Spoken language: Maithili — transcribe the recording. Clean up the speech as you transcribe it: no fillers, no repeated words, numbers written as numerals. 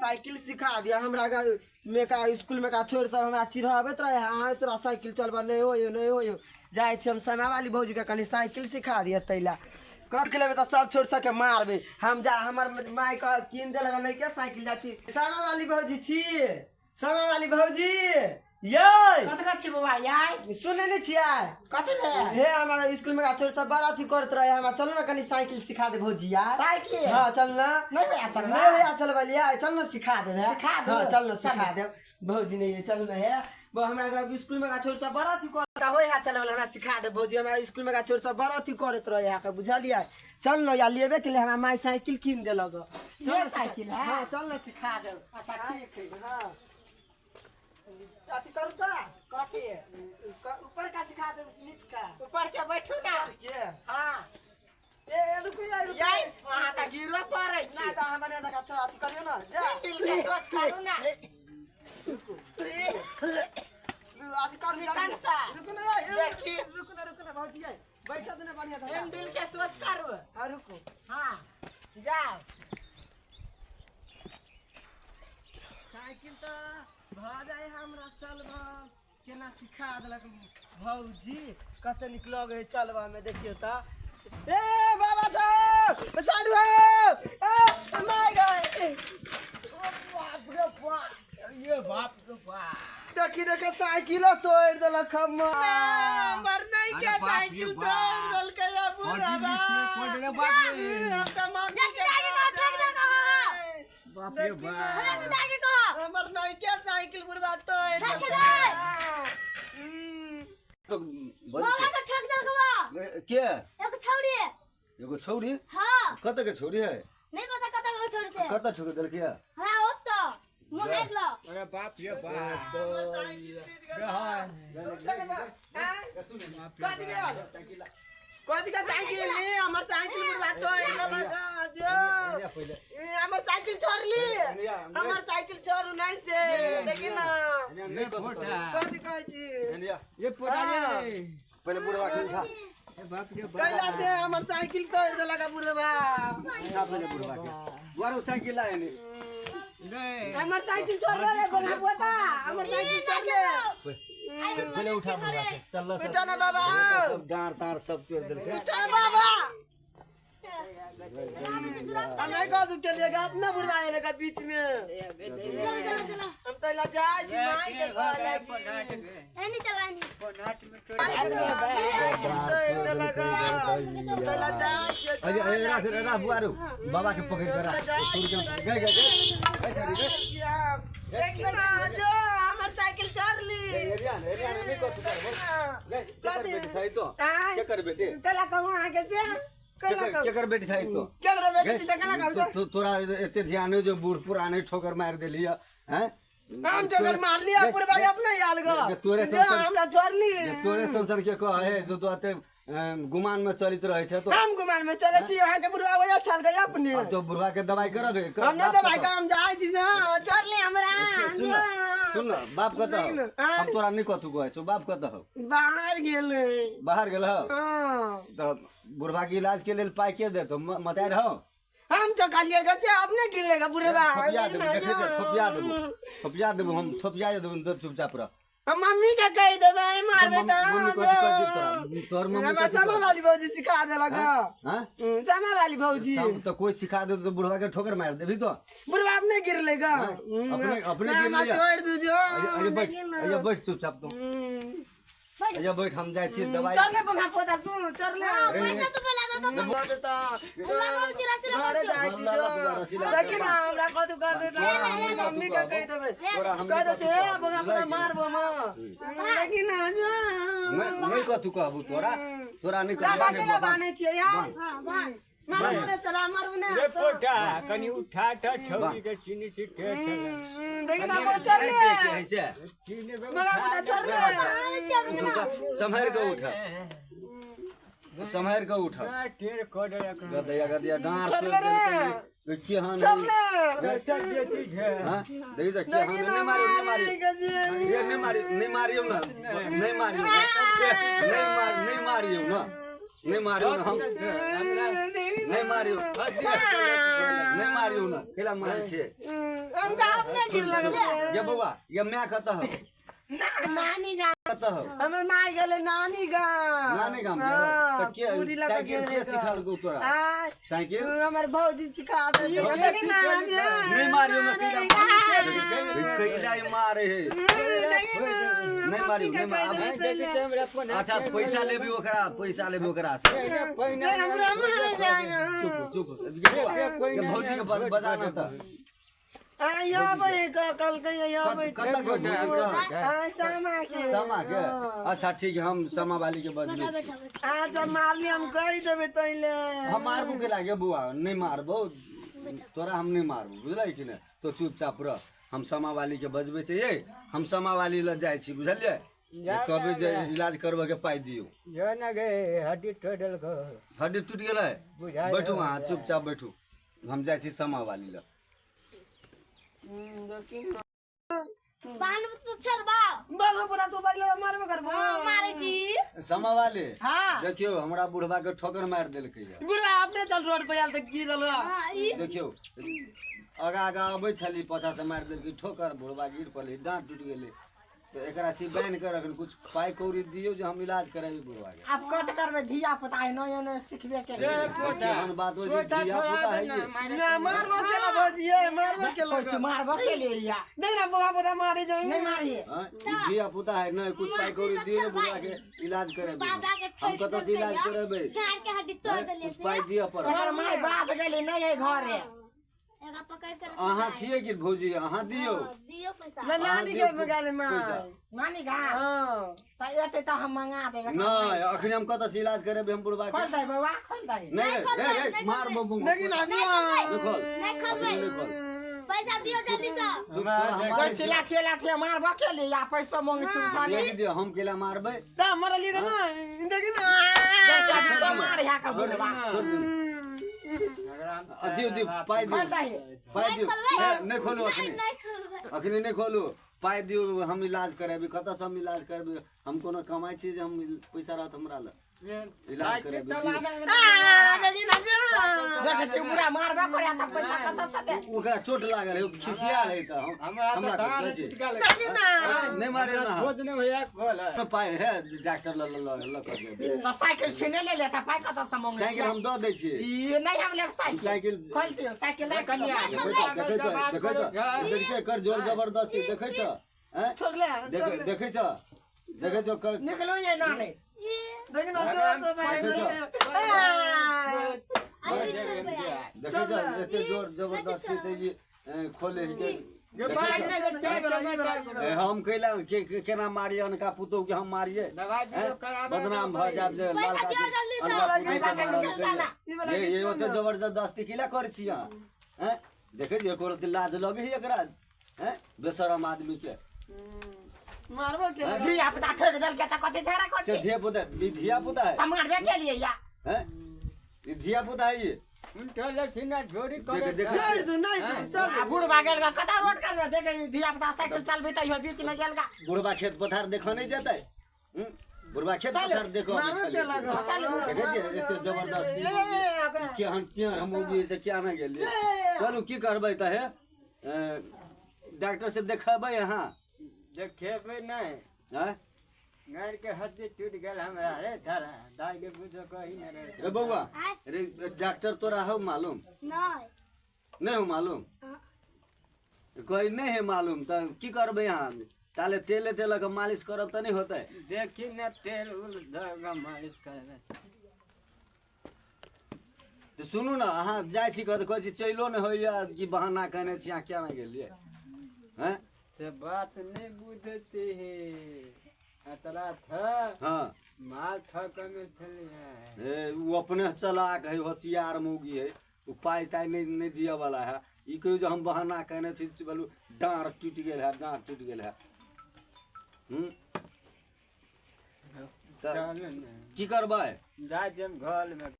साइकिल सिखा दिया हमरा में का स्कूल में का छोड़ सब हमरा चिढ़ाबैत रहे, हाँ तोरा साइकिल चलबऽ नहि होइयो नहि होइयो। जाइ छी हम समय वाली भौजी के कनि साइकिल सिखा दिअ, तैला कब चलेबै तऽ सब छोड़ सबके मारबै हम। जा हमर माय के कीन देलक नहि के साइकिल। जाइ छी समय वाली भौजी छी, समय वाली भौजी यै। कत कत छी बौआ याय? सुनै नहि छियै? कथी भेल हे? हमरा स्कूल में छोड़ सब बड़ा अथी करैत रहे हमरा। चल ना कनि साइकिल सिखा दे भौजी यार। साइकिल? हाँ चल ना। नहीं भैया चल नहीं भैया चलबै लियै, चल ना सिखा दे। सिखा दे? हाँ चल ना सिखा दे भौजी। नहीं चल ना हे वो हमरा स्कूल में छोड़ सब बड़ा अथी करता होय है। चल हमरा सिखा दे भौजी, हमरा स्कूल में छोड़ सब बड़ा अथी करैत रहे है, बुझलियै? चल ना या लेबे के लिए हमरा माय साइकिल कीन देलक। चल साइकिल है? हाँ चल ना सिखा दे। अच्छा ठीक है। हाँ अथी करू तऽ कथी? ऊपर का सिखा दे नीच का? ऊपर के बैठू ना। के? हाँ। ए ए रुकू यार, रुकू। याय वहाँ तऽ गिरो पड़ै ना छी। तऽ अहाँ बने देखा अच्छा अथी करियौ ना जा। साइकिल के सोच करू ना। अथी करू चिकन सा। रुकू ना यार, देखी। रुकू ना, रुकू ना भौजी यार, बैठो ना बढ़िया से। हैंडल के सोच करू। हाँ रुकू। हाँ जाओ। साइकिल तऽ भऽ जाइ हमरा चलबऽ, केना सिखा देलक भौजी, कते नीक लगै है चलबऽ में। देखियौ तऽ ए बाबा साहब साडू ए my गए। बाप रे बाप, ये बाप रे बाप, देखी देख साइकिल तोड़ देलक हमर। नहीं के अरे बाप रे साइकिल बाप। तोड़ देलकै या बुढ़ा। बॉडी से कोड रे बाप रे। हम तऽ मम्मी जा के सीधा के कहो, ठोक दे कहो। बाप रे बाप। हमरा सीधा के कहो। हमर नहीं के साइकिल बुढ़वा तोड़ जा देलकै। सीधा। तो बाबा के ठोक देलक बा। के? एगो छौड़ी। एगो छौरी? हाँ। कत के छौरी है? नहीं पता कत के छौड़ी से। कत ठोक देलक है? हाँ ओत मुंह मारि लो। अरे बाप रे बाप। कथी भेल? कथी के साइकिल? ए, हमर साइकिल बुढ़वा तोड़ देलक जो। ए, हमर साइकिल छोड़ली, हमर साइकिल छोड़ू नहीं से। देखी ना। नहीं कथी कहै छी? ये पोटा रे। पहिले बुढ़वा के उठा। ए बाप रे बाप। कैला से हमर साइकिल तोड़ देलक बुढ़वा? उठा पहिले बुढ़वा के दुआरो, साइकिल लाए ने। नहीं हमर साइकिल छोड़ रे बड़ा पोता, हमर साइकिल छोड़ ले। पहिले उठा बुढ़वा के, चल चल। उठा ना बाबा। सब डाँड़ ताड़ सब तोड़ देलकै। उठा बाबा। हम नहीं कह दू चलिएगा अपना बुढ़वा आएगा बीच में। चलो चलो चलो। हम तो ला जाए छी माई के घर लागी। एनी चला एनी। तोड़ देलक हम तो ला जाए छी। अरे अरे राख राख बुआरो, बाबा के पकड़ के राख। गए गए गए गए छौरी गए। देखी ना जो हमर साइकिल चढ़ली। एरियान एरियान नहीं कथु करबो गए। केकर बेटी छै तो? आँय? केकर बेटी? कैला कहूँ अहाँके से? कैला केकर कहूँ? केकर बेटी छै तो? केकरो बेटी छी तऽ केना कहू से? तोरा एते ध्यान हो जो बूढ़ पुराने ठोकर मार देली है हैं? हम ठोकर मारली आ पूरे भाई अपने आयल गो। जे तोरे जे संसार- हमरा छोड़ली। जे तोरे संसार के कह है जो तो एते गुमान में चलित रहे छै तो। हम गुमान में चले छी? अहाँके बुढ़वा वजह छल गई अपने। अब तो बुढ़वा के दवाई करबे। हम नहीं दवाई का, हम जाइ छी चढ़ली हमरा। सुन न, सुन न, बाप कतऽ हौ? आँय? हम तोरा नहीं कथू कहै छौ, बाप कतऽ हौ? बाहर गेलै। बाहर गेल हौ? हाँ। तऽ बुढ़वा के इलाज के लेल पाइ के देतौ? मतारि हौ? हम तो कहलिए से अपने गिर लेगा बुढ़वा। थोपिया देबो, देखै छै, थोपिया देबो, थोपिया देबो, हम थोपिया देबो तऽ चुपचाप रह। हम मम्मी के कहि देबै, मारबै मम्मी तऽ। मम्मी कथी कह दी तोरा? तोहर मम्मी हमरा कथी समा कह- वाली भौजी सिखा देलक। हाँ? समा वाली भौजी। हम तऽ कोई सिखा दे तऽ बुढ़वा के ठोकर मारि देबही तो। बुढ़वा अपने गिर लेगा। अपने अपने गिर लेगा। छोड़ दू जो। अरे बैठ, अरे बैठ चुपचाप तू, अरे बैठ, हम जाइ छी दवाई। चल ले बंगा पोता तू, चल ले। हाँ बैठना तो बोला था तो। भऽ जेतऽ। लगम 84 घरे लगम। जाइ छी जो। देखी ना हमरा कथु कर देता, मम्मी के कहि देबै, तोरा हम कहि दै छै ए बंगा पोता मारबो हम। देखी ना जो। नहीं नहीं कथू कहबू तोरा, तोरा नहीं कहबू। दादा बान्ह केना बुआ, बान्ह। बान्है छियै यार? हाँ बांध। मारू ने, चला मारू ने। रे पोटा कनि उठा त छौड़ी के चिन्ह छी के छला। देखी ना वो चल है ले। से के है से? चिन्ह बंगा पोता चल ले। उठू तऽ, सम्हारि कऽ उठ, सम्हारि कऽ उठ। टेर कऽ देलक। गदैया गदैया डाँड़ चल ले रे। केहन चल ले। एकटा बेटी छै। हाँ देखी छै केहन। देखी ना नहि मारियौ, नहि मारियौ। मारियौ। ए नहि मारियौ, नहि मारियौ ना, नहि मारियौ, नहि मार, नहि मारियौ ना, नहि मारियौ ना, हम नहीं मारियो, नहीं मारियो ना केला मारै छियै हम का अपने गिर लगल ये बौआ ये my कतऽ हौ नानी गाम कतऽ हौ हमर माय गेलै नानी गाम नानी गाम हाँ, गेलै? तऽ के पूरी लऽ कऽ साइकिल गेलै के सिखलकौ तोरा आय, साइकिल हमर भौजी सिखा देलकै। देखी ना, नहीं मारियो ना कैला कैला ई मारे है देखी ना, नहीं मारियो नहीं मार अब अच्छा पैसा लेबी ओकरा पैसा लेबी ओकरा से नहीं, हमरा मारे जाएगा। चुप चुप ये बौआ, ये भौजी के बस बजा ना तऽ आय, अबै कहलकै अबै कतऽ के भौजी के आय, सामा के समा के अच्छा ठीक है हम समा वाली के बजबै बैठा छी बैठा बैठा अच्छा मारली हम कहि देबै तैले हम मारबो के लागे बौआ नहीं मारबो तोरा हम नहीं मारबो बुझलै कि नहि तो चुपचाप रह हम समा वाली के बजबै छी ये हम समा वाली लग जाइ छी बुझलियै जे कहबै जे इलाज करबै के पाइ दियौ जो ना गे हड्डी तोड़ देलको हड्डी टूटि गेलै बुझाइ बैठू अहाँ चुपचाप बैठू हम जाइ छी समा वाली लग बाल तो छोड़बा बाल पूरा तू बजले मारबे करबो हाँ, मारे छी समा वाली हाँ। देखियौ हमरा बुढ़बा के ठोकर मारि देलकै ये बुढ़वा अपने चल रोड पे आयल तऽ गिरल हाँ ई देखियौ आगा आगा अबै छली पाछा से मारि देलकै ठोकर बुढ़बा गिर पड़लै डाँट टूटि गेलै तऽ एकरा छी बान्हि कऽ रखन कुछ पाइ कौड़ी दियौ जे हम इलाज कराबी बुढ़बा के आब कत करबै धिया पुता है नया नया सिखबे के केहन बात होइ छै धिया पुता है ये ना मारबो केला भौजी ये मारबो केला कुछ मारबो के लिए या नहीं ना बुआ बुआ मारे जाई नहीं मारिए हाँ, ई धिया पुता है नहीं कुछ पाइ कौड़ी दियौ ने बुढ़बा के इलाज करेबै बाबा के हम ठोक कतऽ से इलाज करेबै गाड़ के हड्डी तोड़ देले कुछ पाइ दिअ पड़त एकर माय बात गेली नहीं है घरे एगा पकड़ के रख अहाँ छियै कि भौजी अहाँ दियौ दियो पैसा ना नानी के मगाले मां पैसा नानी गा हां त एते त हम मंगा देबै नहि अखन हम कतऽ से इलाज करेबै हम बुढ़बा के खोल दे बौआ खोल दे नहीं रे रे मारबो बुम देखी ना नहीं खोल नहीं खोलबै नहीं खोल पैसा दियो जल्दी से चुप तोरा हम मारै गई लाठी लाठी मारबो के लिए या पैसा मांगे छी उठा देख दियौ हम केला मारबै ता मरली ना देखी ना तो मार यहाँ का छोड़ बुढ़वा छोड़ दियौ आ दियौ दियौ पाइ दियौ खोल दे पाइ दियौ नहि खोलू अखनी नहीं खोलबै अखनी नहि खोलू पाइ दियौ हम इलाज करेबै कतऽसँ हम इलाज करेबै हम कोनो कमाइ छियै जे हम पैसा रहत हमरा लग इलाज करेबै दियौ। देखी ना देख छी बुढ़ा मारबो करे त पैसा कत से दे ओकरा चोट लागल है खिसियाल है तऽ हम हमरा हमरा तऽ कहै छी देखी ना नहि मारे ना खोज नहीं भैया खोल है पाइ है डॉक्टर लग लग लग कऽ जेबै त साइकिल छीने ले ले त पाइ कत से मांगे साइकिल हम दऽ दै छियै ई नहीं हम लेब साइकिल साइकिल खोल दियो साइकिल नहीं कन्या। देखै छ देखै छ देखै छ एकर जोर जबरदस्ती देखै छ हैं छोड़ ले देखै छ देखै छ निकलो ये नानी देखी ना जोर से भाई अभी छोड़बै यार देखै छ एते जोर जबरदस्ती से जे खोले है के ये बात नहीं चाय टमाटर ए, हम कैला केना मारिए अनका पुतोह के हम मारिए दवाई दियो कराबै बदनाम भऽ जायब जे लाल पैसा दियो जल्दी से। अनका पुतोह के मारल ये ये ओते जबरदस्ती केला करै छी अहाँ हैं देखै छियै एको रत्ती लाज लगै है एकरा हैं बेशरम आदमी के मारबो केला धिया पुता ठोक देल के त कथि झगड़ा कर से छी धिया पुता ई धिया पुता है त मारबे के लिए या हैं ई धिया पुता है ये उनठो लसीना झोरी करे देख छोड़ दू नहीं चल आ बुढ़वा गेल गा कता रोड कर देख धिया पुता साइकिल चलबे त इहो बीच में गेल गा बुढ़बा खेत पथार देखऽ नहीं जेतै हूं? बुढ़बा खेत पथार देखऽ अबै मारबो छलै। केला देखै छियै एते जबरदस्ती केहन केहन हम मौगी से क्या ना गेलियै चलू की करबै तऽ हे डॉक्टर से देखेबै अहाँ देखेबै नहीं हैं गाड़ के हड्डी टूट गेल हमरा रे थारा दाई के बुझो कही न रे रे बौआ रे डॉक्टर तोरा हौ मालूम नहीं नहीं हो मालूम हाँ। कोई नहीं है मालूम तऽ की करबै अहाँ ताले तेले तेल के मालिश करब तऽ नहीं होतै देखी न तेल उल दगा मालिश करे तऽ सुनू ने अहाँ जाइ छी कहै कहै छी चलिओ नहि होइए कि बहाना केने छी अहाँ किया नहि गेलियै हैं से बात नहीं बुझते है अतरा था हाँ माल थक में छलिए ए, ओ अपने चलाक है होशियार मौगी है ओ पाइ ताइ नहि नहि दिअ वाला है ई कहियौ जे हम बहाना केने छी बोलू डाँड़ टूटि गेल है डाँड़ टूटि गेल है हूँ तऽ चलू ने की करबै जा जम घर में।